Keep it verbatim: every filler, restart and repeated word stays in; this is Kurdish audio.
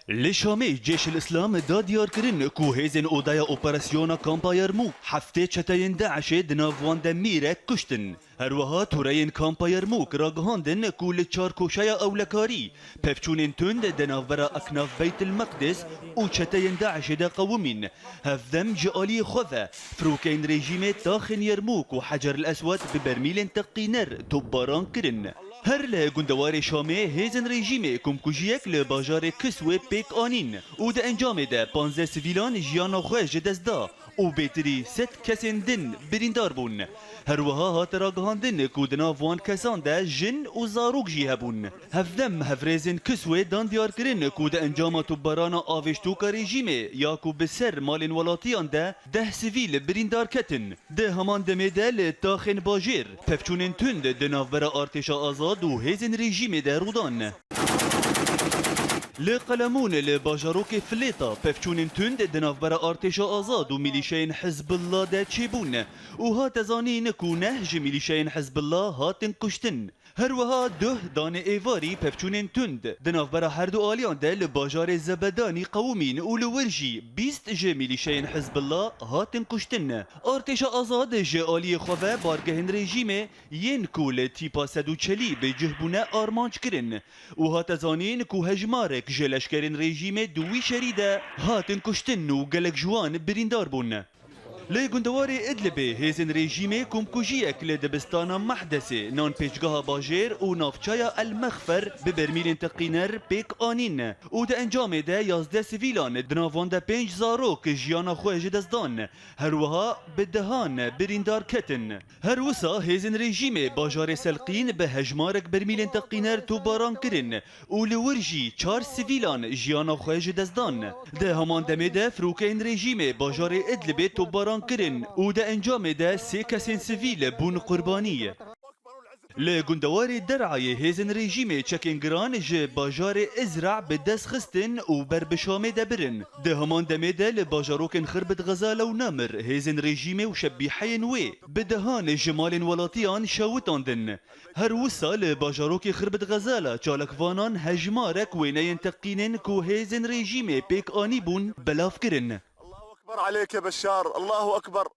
Li Şamê Cêşil Îslam da diyarkirin ku hêzên Odeya Operasyona Kampa Yermûk heftê çeteyên DAIŞê di nav wan de mîrek kuştin. Her wiha toreyên Kampa Yermûk ragihandin ku li çarkoşeya ewlekarî pevçûnên tund di navbera Eknaf Beytil Meqdis û çeteyên DAIŞê de qewimîn. Hevdem ji aliyê xwe ve firokeyên rejîmê taxên Yermûk û Hecer el Eswed bi bermîlên teqîner topbaran kirin. Her li gundewarê Şamê hêzên rejîmê komkujiyek li bajarê Kiswê pêk anîn û di encamê de panzdeh sivîlan jiyana xwe ji dest da û bêtirî sed kesên din birîndar bûn. Her wiha hate ragihandin ku di nav wan kesan de jin û zarok jî hebûn. Hevdem hevrêzên Kiswê dan diyarkirin ku di encama topbarana avêştoka rejîmê ya ku bi ser malên welatiyan de deh sivîl birîndar ketin. Di heman demê de li taxên bajêr pevçûnên tund di navbera artêşa azad û hêzên rejîmê de rûdan. Li Qelemûn li bajarokê Filêta pevçûnên tund di navbera artêşa azad û milîşeyên Hizbullah de çêbûn û hate zanîn ku neh ji milîşeyên Hizbullah hatin kuştin. Her wiha duh danê êvarî pevçûnên tund di navbera her du aliyan de li bajarê Zebedanî qewimîn û li wir jî bîst ji milîşeyên Hizbullah hatin kuştin. Artêşa Azad ji aliyê xwe ve bargehên rejîmê yên ku li tîpa sed û çelî bi cih bûne armanc kirin û hate zanîn ku hejmarek ji leşkerên rejîmê di wî şerî de hatin kuştin û gelek ji wan birîndar bûn. Li gundewarê Idlibê hêzên rejîmê komkujiyek li dibistana Mehdesê, nan pêşgeha bajêr û navçeya El Mexfer bi bermîlên teqîner pêk anîn û di encamê de yazdeh sivîlan, di nav wan de pênc zarok jiyana xwe ji dest dan. Her wiha bi dehan birîndar ketin. Her wisa hêzên rejîmê bajarê Selqîn bi hejmarek bermîlên teqîner topbaran kirin û li wir jî çar sivîlan jiyana xwe ji dest dan. Di heman demê de firokeyên rejîmê bajarê Idlibê topbaran kirin û di encamê de sê kesên sivîl bûn qurbanî. Li gundewarê Derayê hêzên rejîmê çekên giran ji bajarê Izra bi dest xistin û ber bi Şamê de birin. Di heman demê de li bajarokên Xirbit Xezala û Namir hêzên rejîmê û şebîheyên wê bi dehan ji malên welatiyan şewitandin. Her wisa li bajarokê Xirbit Xezala çalakvanan hejmarek wêneyên teqînên ku hêzên rejîmê pêk anîbûn belav kirin. الله أكبر عليك يا بشار، الله أكبر.